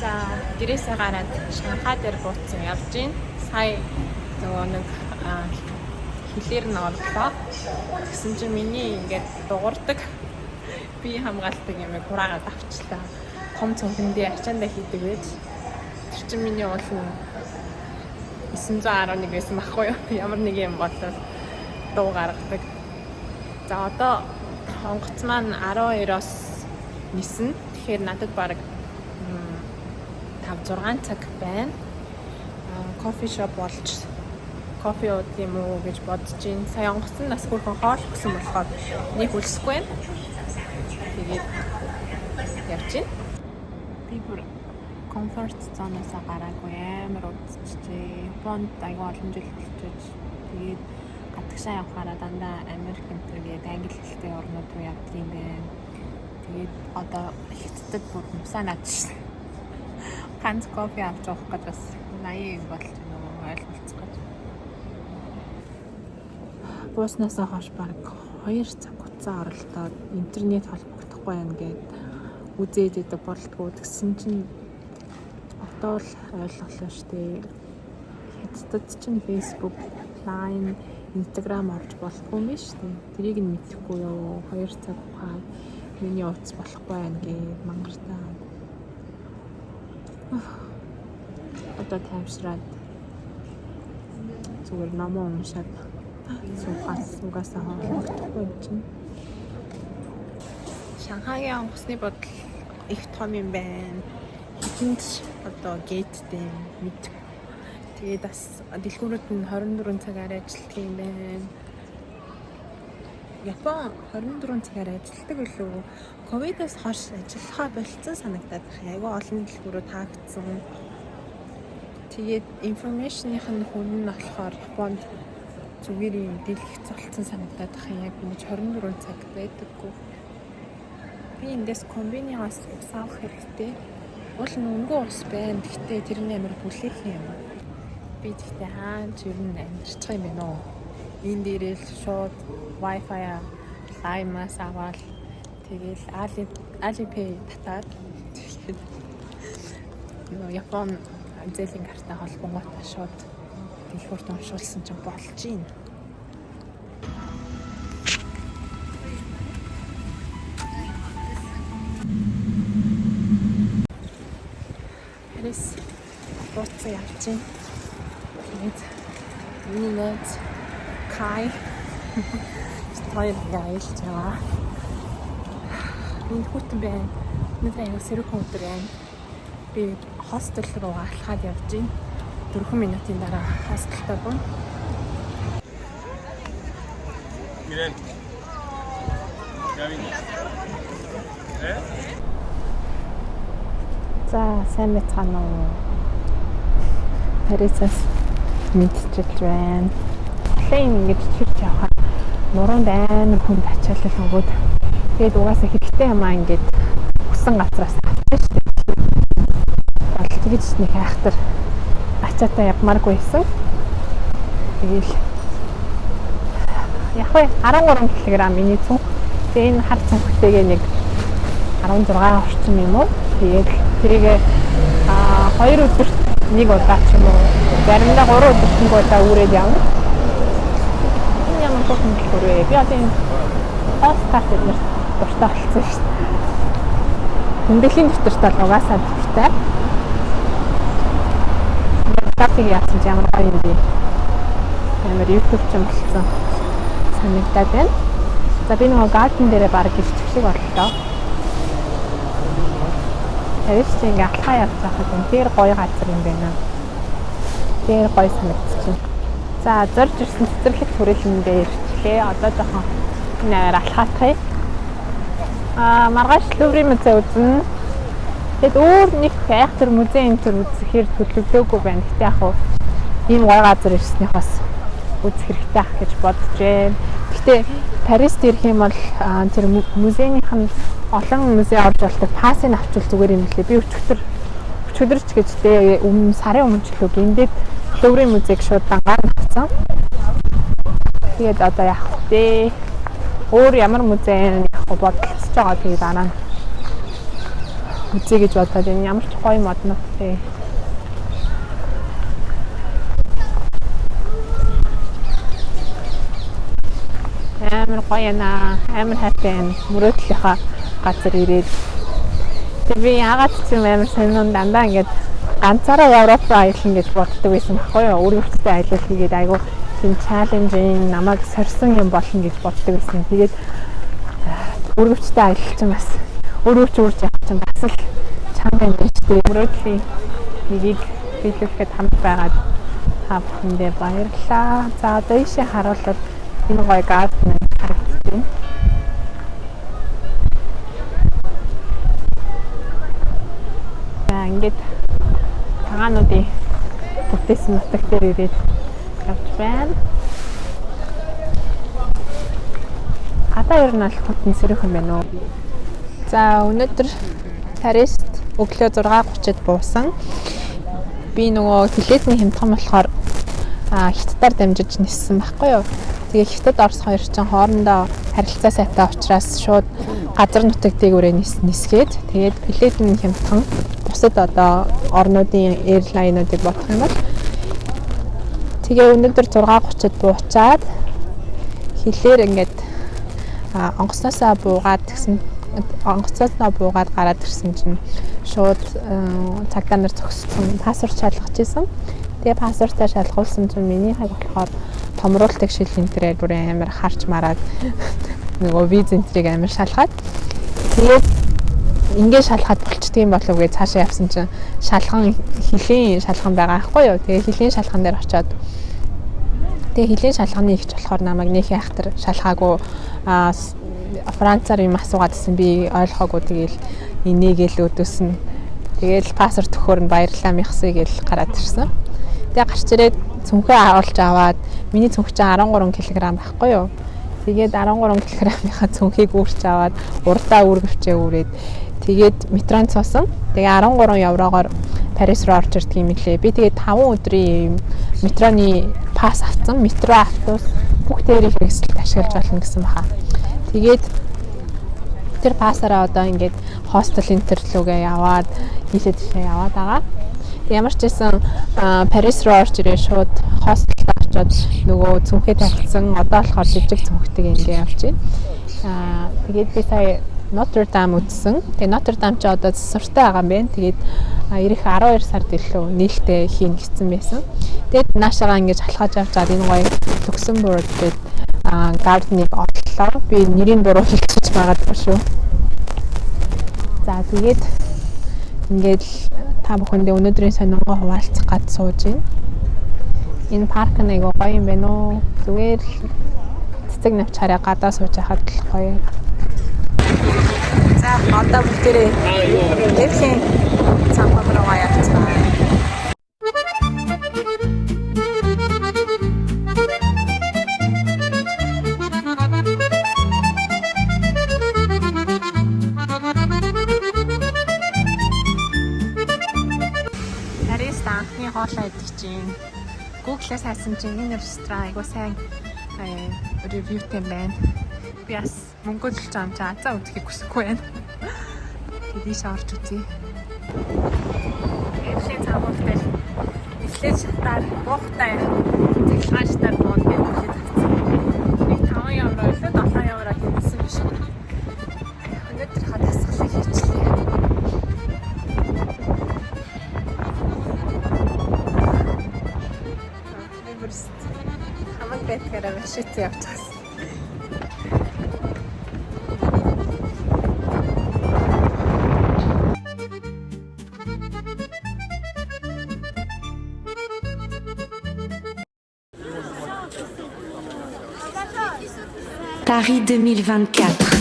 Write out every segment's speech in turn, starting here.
За, гэрээсээ гараад Шанхай дээр бууцсан явж гин. Сая нөгөө нэг хилээр нь орлоо. Тэгсэн чинь миний ингээд дуурдаг би хамгаалдаг юм хураагаад авчлаа. Том цүнхэндээ ачаандаа хийдэг байж. Тэр чинь миний уул нь 911 байсан байхгүй юу? Ямар нэг юм болоод дуу гаргадаг. За, одоо онгоц маань 12-оос ниснэ. Тэгэхээр надад бараг 5 6 цаг байна. Coffee shop болж кофе ууд юм уу гэж бодож байна. Сая онгоц нь бас хөрхөн хоол өгсөн болохоор нэг үлсэхгүй байна. Тэгээд явж байна. Би бүр comfort zone-оос гараагүй амар удчихжээ. Японд аягүй олон жил болчихож, тэгээд гадагшаа явахаараа дандаа Америк энэ тэр гээд англи хэлтэй орнууд руу явдаг юм байна. Тэгээд одоо Хятадд бүр мусаа наадчихсан. Ганц кофе авч явах гэж бас 80 юм болж нөгөө ойлголцох гэж. Бууснасаа хойш бараг 2 цаг утсаа оролдоод интернет холбогдохгүй байна гэд үзээд идэг болтгоо. Тэгсэн чинь одоо л ойлголоо штэ. Хятадд чинь Facebook, Line, Instagram орж болдгоо юм биш үү? Тэрийг нь мэдэхгүй юу? 2 цаг ухаад миний утас болохгүй байна гэд мангартаа. Одоо тайвшраад зүгээр номоо уншаад суухаас угаасаа холбогдохгүй юм чинь. Шанхайгийн онгоцны бодол их том юм байна. Хэдэн ч одоо gate тэй юм мэдэхгүй. Тэгээд бас дэлгүүрүүд нь 24 цагаар ажилладаг юм байна. Япон 24 цагаар ажилладаг билүү? Ковидоос хойш ажиллахаа болцсон санагдаад байна. Айгүй олон дэлгүүрүүд хаагдсан. Тэгээд information-ийн хүн нь болохоор Японд зүгээр юм дэлгэц болцсон санагдаад байх юм. Яг ингэж 24 цаг байдаггүй. Би эндээс конбинигоос ус авах хэрэгтэй. Уул нь үнэгүй ус байна. Гэхдээ тэр нь амар бүлээх юм. Би тэгтээ хаан ч ер нь амьдарчих юм байна уу? Энэ дээрэл шууд Wi-Fi-а Lime-аас аваад тэгэл Alipay татаад, тэгээд нөгөө Япон зээлийн картаа холбонгуудаа шууд дэлгүүрт уншуулсан чинь болж гин. Парис бууцсан явж гин. Тэгээд миний найз Кай хоёр ингээ аялж яваа. Энд хүйтэн байна. Өнөөдөр аягүй сэрүүхэн өдөр байна. Би хостел руу алхаад явж байна. 4 минутын дараа хостелтой буuna. Miren. Ya vine. ¿Eh? За, сайн байцгаана уу? Парисаас мэдчилж байна. Плейн ингэж чирч явахаар нуруунд амар хүнд ачаалал өгөөд, тэгээд угаасаа хэрэгтэй юмаа ингээд хүссэн газраас авчихна шүү дээ. Бол тэгэж нэг айхтар ачаатай явмааргүй байсан. Тэгээл яг вэ 13 кг миний цүнх. Тэгээ энэ хар цүнхтэйгээ нэг 16 орчим юм уу? Тэгээд тэрийг 2 өдөрт нэг удаа ч юм уу, заримдаа 3 өдөрт нэг удаа үүрээд явна. Энэ ямар хөөрхөн дэлгүүр вэ? Би одоо энэ постарт эднэрт дуртай болсон шүү дээ. Тэмдэглэлийн дэвтэрт бол угаасаа дуртай. Кафег яасан ч ямар гоё юм бэ? Амар YouTube ч юм болсон санагдаад байна. За, би нөгөө garden дээрээ баг ирчих шиг боллоо. Парис чи ингээ алхаа явж байхад үнэхээр гоё газар юм байна. Тэр гоё санагдчихэв. За, зорж ирсэн цэцэрлэг хүрээлэндээ ирчлээ. Одоо жоохон энэ аваар алхаатах юм. Маргааш Луврын музей үзнэ. Тэгэд өөр нэг айхтар музей энэ төр үзэхээр төлөвлөөгүй байна. Гэтэ яг хуу ийм гоё газар ирснийх бас үзэх хэрэгтэй ах гэж бодож байна. Гэтэ Парист ирэх юм бол тэр музейнийх нь олон музей орж болдог pass ыг авчвал зүгээр юм лээ. Би өчигдөр ч гэж дээ, өмнө сарын өмнө ч лөө гиндээд Луврын музейг шууд дангаар нь авсан. Тэгээд одоо яах вэ? Өөр ямар музей явах вэ бодлож байгаа. Тэгээд дараа нь Үзье гэж бодоод энэ ямар ч гоё моднуудтай. Амар гоё яана. Амар хайртай байна. Мөрөөдлийнхаа газар ирээд. Тэгээ би яагаад ч юм амар сонин дандаа ингээд ганцаараа Европ руу аялна гэж боддог байсан байхгүй юу? Өөрөвчтэй аялал хийгээд айгүй тийм challenging намайг сорьсон юм болно гэж боддог байсан. Тэгээд өөрөвчтэй аялал чинь бас өөрөвч үрж явах чинь бас л чанга юм байна шүү дээ. Мөрөөдлийн нэгийг биелүүлэхэд хамт байгаад та бүхэндээ баярлалаа. За одоо ийшээ харуулбал энэ гоё garden харагдаж байна. За ингээд цагаануудын бүтээсэн нутаг дээр ирээд явж байна. Гадаа ер нь бол хүйтэн сэрүүхэн байна уу? За өнөөдөр Парист өглөө 6:30-д буусан. Би нөгөө билетний хямдхан болохоор хятадаар дамжиж ниссэн байхгүй юу? Тэгээ хятад Орос хоёр чинь хоорондоо харилцаа сайтай учраас шууд газар нутаг дээгүүрээ нисгээд тэгээд билет нь хямдхан бусад одоо орнуудын airline уудыг бодох юм бол тэгээ өнөөдөр 6:30-д буучаад хилээр ингээд онгоцноосоо буугаад тэгсэн онгоцноосоо буугаад гараад ирсэн чинь шууд цагдаа нар зогссон паспорт шалгаж исэн. Тэгээ паспортаа шалгуулсан чинь минийхийг болохоор томруулдаг шил энтерээр бүр амар харж мараад нөгөө виз энтрийг амар шалгаад тэгээд ингээд шалгаад болчдөг юм болов гэж цаашаа явсан чинь шалган хилийн шалган байгаа байхгүй юу. Тэгээ хилийн шалган дээр очиод тэгээ хилийн шалганы ихч болохоор намайг нөх яхтар шалгаагүй Францаар юм асуугаад гэсэн би ойлгоогүй тэгээл инээгээл өдөөсөн. Тэгээл паспорт өгөхөөр нь баярлалаа мягсыг гэл гараад ирсэн. Тэгээ гарч ирээд цүнхээ олж аваад миний цүнх чинь 13 кг байхгүй юу. Тэгээд 13 кг-ийнхаа цүнхийг үүрч аваад урдаа үүргэвчээ үүрээд тэгээд метронд суусан. Тэгээ 13 еврогоор Парис руу орж ирдэг юм лээ. Би тэгээд 5 өдрийн метроны pass авсан. Метро, автобус бүх дээрийн хэрэгсэлд ашиглаж болно гэсэн баха. Тэгээд тэр pass аараа одоо ингээд hostel энтер лүүгээ яваад ийшээ тийшээ яваад байгаа. Тэг ямар ч байсан Парис руу орж ирээ шууд hostel д очиод нөгөө цүнхээ тавьчихсан. Одоо болохоор жижиг цүнхтэй ингээ явж байна. Тэгээд би сая Notre Dame үзсэн. Тэгээ Notre Dame ч одоо засвартай байгаа юм байна. Тэгээд ирэх 12 сард илүү нээлттэй хийн гэсэн байсан. Тэгээд наашаага ингэж алхаж явж байгаа энэ гоё Люксембург гэдэг garden ыг оллоо. Би нэрийг буруу хэлчихэж магадгүй шүү. За тэгээд ингээд та бүхэндээ өнөөдрийн сонингоо хуваалцах гад сууж байна. Энэ парк нь айгүй гоё юм байна уу? Зүгээр л цэцэг навчаараа гадаа сууж байхад л гоё. За одоо бүгдээрээ Эйфелийн цамхаг руугаа явцгаая. Парист анхны хоолоо идэх чинь Google-ээс хайсан чинь энэ ресторан айгүй сайн review тэй байна. Би бас мөнгө төлж байгаа юм чи азаа үзэхийг хүсэхгүй байна. Тэгээд ийш орж үзье. Эйфелийн цамхаг дээр эхлээд шатаар буухтай цахилгаан шатаар бууна гэж хэлээд авсан. Нэг 5 евро илүү 7 евро хэмнэсэн биш. Өнөөдрийнхөө дасгалыг хийчлээ. Би бүр хамаг байдгаараа машин явчихсан. Paris 2024.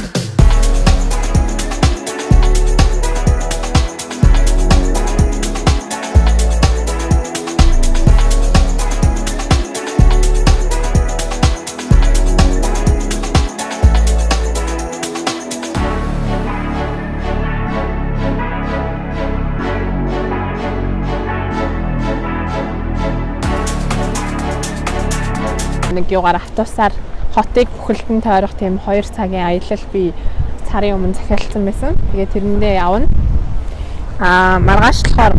Нэг юугаар автобусаар хотыг бүхэлдэн тойрох тийм 2 цагийн аялал би сарын өмнө захиалсан байсан. Тэгээ тэрэндээ явна. Маргааш болохоор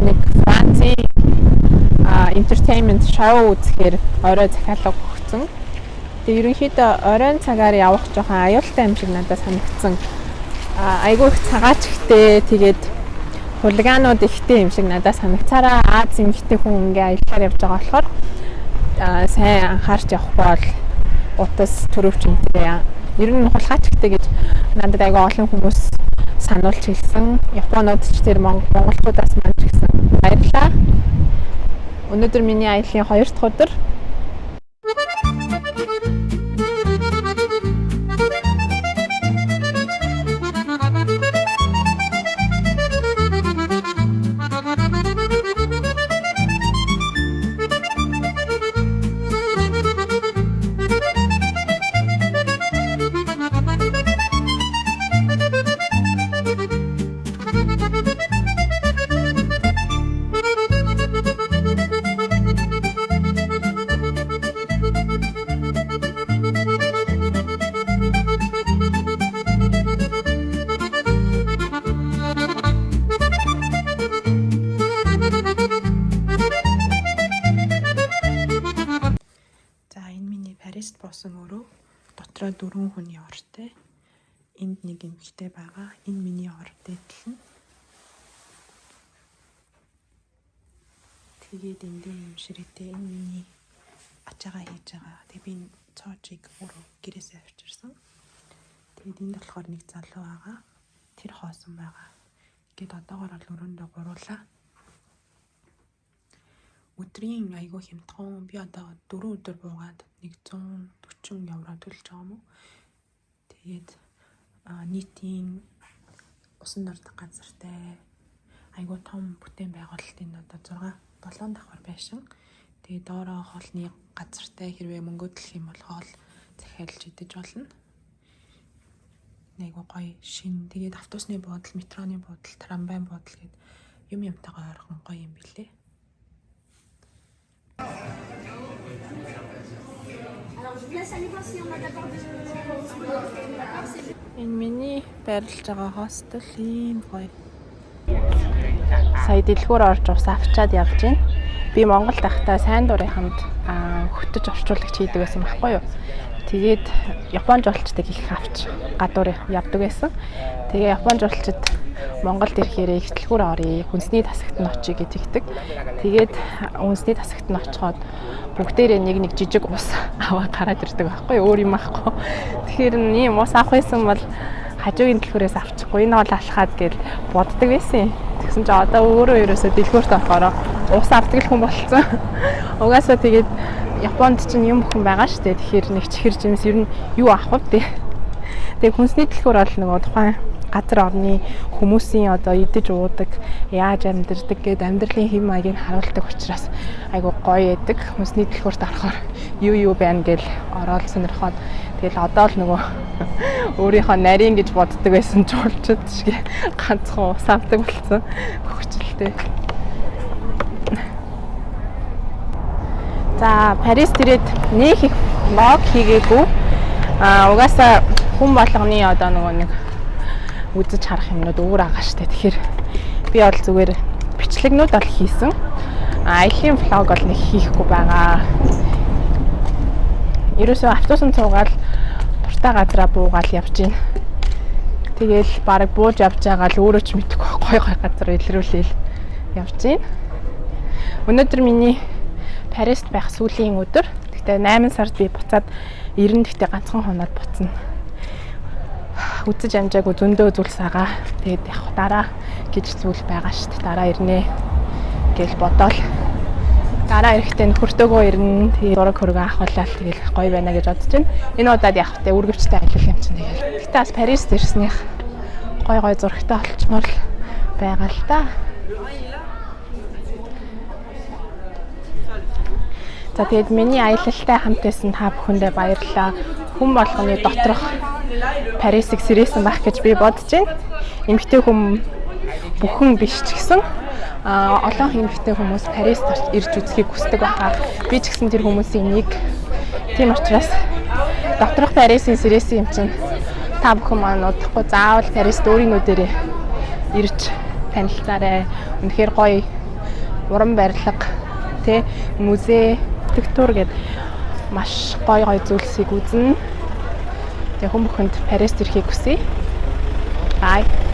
нэг Францын entertainment show үзэхээр орой захиалга өгсөн. Тэгээ ерөнхийдөө оройн цагаар явах жоохон аюултай юм шиг надад санагдсан. Айгүй их цагаач ихтэй, тэгээд хулиганууд ихтэй юм шиг надад санагцаараа Аз эмэгтэй хүн ингээ аяллаар явж байгаа болохоор сайн анхаарч явахгүй бол утас төрөвч энтэй. Ер нь хулгайч ихтэй гэж надад айгүй олон хүмүүс сануулж хэлсэн. Японууд ч тэр монголчуудаас маань ч гэсэн баярлалаа. Өнөөдөр миний аяллын 2 дахь өдөр. За энэ миний Парист буусан өрөө дотроо 4 хүний ортой. Энд нэг эмэгтэй байгаа. Энэ миний ор дээдл нь. Тэгээд эндээ юм ширээтэй. Энэ миний ачаагаа хийж байгаа. Тэгээ би энэ цоожийг өөрөө гэрээсээ авчирсан. Тэгээд энд болохоор нэг залуу байгаа. Тэр хоосон байгаа. Ингээд одоогоор бол өрөөндөө гуруулаа. Өдрийн айгүй хямдхан. Би одоо 4 өдөр буугаад 140 евро төлж байгаа юм уу. Тэгээд нийтийн усан дордог газартай айгүй том бүтээн байгуулалтын одоо 6 7 давхар байшин. Тэгээд доороо хоолны газартай, хэрвээ мөнгө төлөх юм бол хоол захиалж идэж болно. Айгүй гоё шин. Тэгээд автобусны буудал, метроны буудал, трамвайн буудал гээд юм юмтайгаа ойрхон гоё юм билээ. Alors, je vous laisse aller voir si on a d'abord de... D'accord, c'est Энэ миний байрлаж байгаа хостел ийм гоё. Сая дэлгүүр орж ус авчаад явж байна. Би Монголд байхдаа сайн дурын хамт хөтөж орчуулагч хийдэг байсан байхгүй юу? Тэгээд Япон жуулчдыг их авч гадуур явдаг байсан. Тэгээ Япон жуулчид Монголд ирэхээр их дэлгүүр оръё, хүнсний тасагт нь очие гэж тэгдэг. Тэгээд хүнсний тасагт нь очиход бүгдээрээ нэг нэг жижиг ус аваа гараад ирдэг байхгүй юу? Өөр юм ахгүй. Тэгэхээр ийм ус авах байсан бол хажуугийн дэлгүүрээс авчихгүй, энэ бол алхаад гэж боддог байсан. Тэгсэн чинь одоо өөрөө ерөөсөө дэлгүүрт орохороо ус авдаг л хүн болцсон. Угаасаа тэгээд Японд чинь юм бүхэн байгаа шүү дээ. Тэгэхээр нэг чихэр жимс ер нь юу авах вэ? Тэгээд хүнсний дэлгүүр бол нөгөө тухайн газар орны хүмүүсийн одоо идэж уудаг, яаж амьдардаг гээд амьдралын хэв маягийг харуулдаг учраас айгу гоё яадаг. Хүнсний дэлгүүрт орохоор юу юу байна гэл ороод сонирхоод тэгэл одоо л нөгөө өөрийнхөө нарийн гэж боддог байсан жуулчд шиг ганцхан ус авдаг болсон хөгжилтэй. За Парист ирээд нэг их vlog хийгээгүй. Угаасаа хүн болгоны одоо нөгөө нэг үзэж харах юмнууд өөр байгаа штэ. Тэгэхээр би бол зүгээр бичлэгнүүд бол хийсэн. Аялын vlog бол нэг хийхгүй байгаа. Ерөөсөө автобусан цуугаал дуртай газараа буугаал явж гин. Тэгээл бараг бууж явж байгаа л өөрөө ч мэдэхгүй гой гой газар илрүүлээл явж гин. Өнөөдөр миний Парист байх сүүлийн өдөр. Гэхдээ 8 сард би буцаад 90 дэхтэй ганцхан хоноод буцна. Үзэж амжаагүй зөндөө зүйлс байгаа. Тэгээд яг дараа гэж зүйл байгаа шүү дээ. Дараа ирнэ гэж бодоол. Дараа ирэхдээ нөхөртөөгөө ирнэ. Тэгээд зураг хөргөө авахлаа тэгэл гоё байна гэж бодож байна. Энэ удаад яг тэ үргэлжтэй аялал юм чинь тэгэл. Гэхдээ бас Парист ирснийх гой гой зурагтай олчмоор л байгаа л та. За тэгээд миний аялалтай хамт байсан та бүхэндээ баярлалаа. Хүн болгоны доторх Парисыг сэрээсэн байх гэж би бодож байна. Эмэгтэй хүн бүхэн биш ч гэсэн олон эмэгтэй хүмүүс Парист ирж үзхийг хүсдэг байхаа. Би ч гэсэн тэр хүмүүсийн нэг. Тийм учраас доторх Парисын сэрээсэн юм чинь та бүхэн маань удахгүй заавал Парист өөрийн нүдэрээ Ирж танилцаарай. Үнэхээр гоё уран барилга, тэ, музей, архитектур гээд маш гоё гоё зүйлсийг үзнэ. Тэгээ хүн бүхэнд Парист ирэхийг хүсье. Bye.